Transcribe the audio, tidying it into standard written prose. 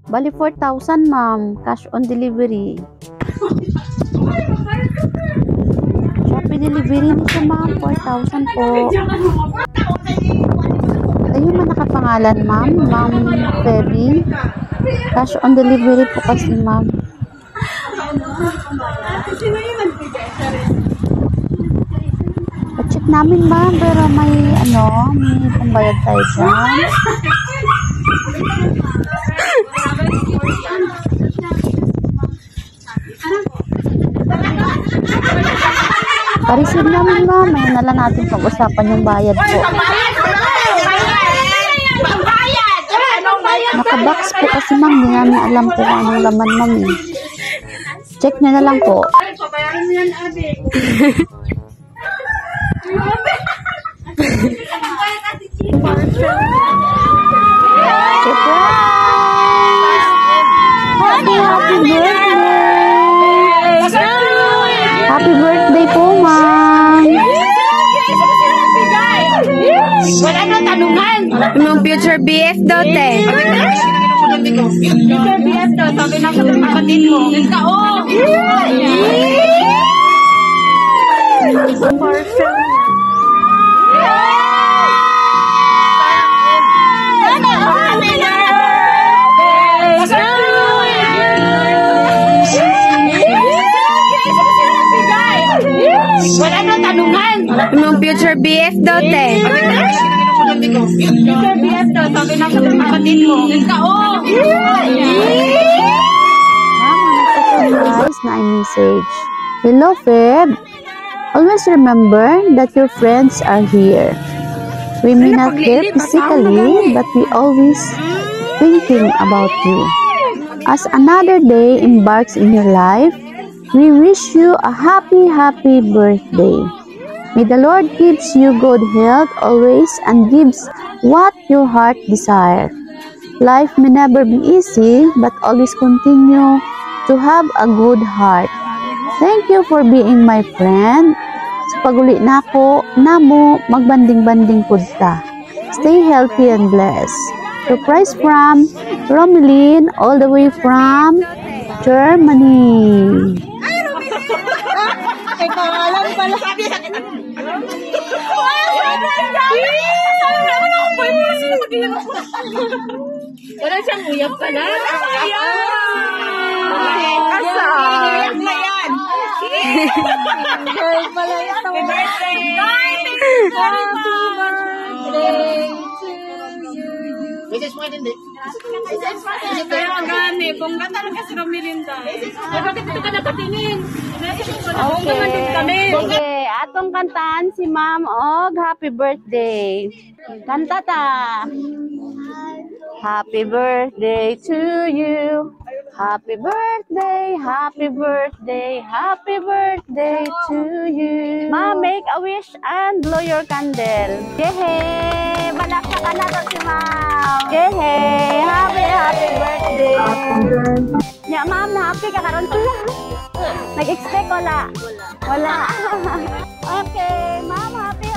Bali 4,000, ma'am, cash on delivery. Shopee delivery ni siya, ma'am, 4,000 po. Ayun man nakapangalan, ma'am, Ma'am Feby. Cash on delivery po kasi, ma'am. Pa-check namin, ma'am, pero may ano, may pambayad tayo dyan. Pa-receive namin, ma'am, may na lang natin pag-usapan yung bayad po. Naka-box po kasi, ma'am, hindi namin alam kung anong laman, ma'am eh. Check nyo na lang po. Surprise! Happy, happy birthday! Happy birthday po, ma'am! Wala nang tanungan. Yung future BF daw, te. Future BF daw, sabi ng kapatid mo. Kao! Wala nang tanungan. Yung future BF daw, te. Future BF daw, sabi ng kapatid mo. Kao! Ma'am, nagpa-surprise na message. Hello, Feb. Always remember that your friends are here. We may not there physically, but we always thinking about you. As another day embarks in your life, we wish you a happy, happy birthday. May the Lord gives you good health always and gives what your heart desires. Life may never be easy, but always continue to have a good heart. Thank you for being my friend. Sa paguli nako, namo magbanding-banding pud ta. Stay healthy and blessed. Surprise from Romelyn, all the way from Germany. Ay, pangalan pala. Wala siyang uyap pala. Asal. na yan. Girl pala ito. Happy birthday. Happy birthday to you. Kaya gani, bongga talaga si Romelinda. Eh, bakit dito ka nakatingin? Bongga man din kami. Sige, atong kantahan si ma'am og happy birthday. Kanta ta. Happy birthday to you. Happy birthday, happy birthday, happy birthday to you. Ma'am, make a wish and blow your candle. Yehey! Balakpakan na to si ma'am. Yehey! Happy, happy birthday. Ya, ma'am, na happy ka karon? Nag-expect wala? Wala. Okay, ma'am, happy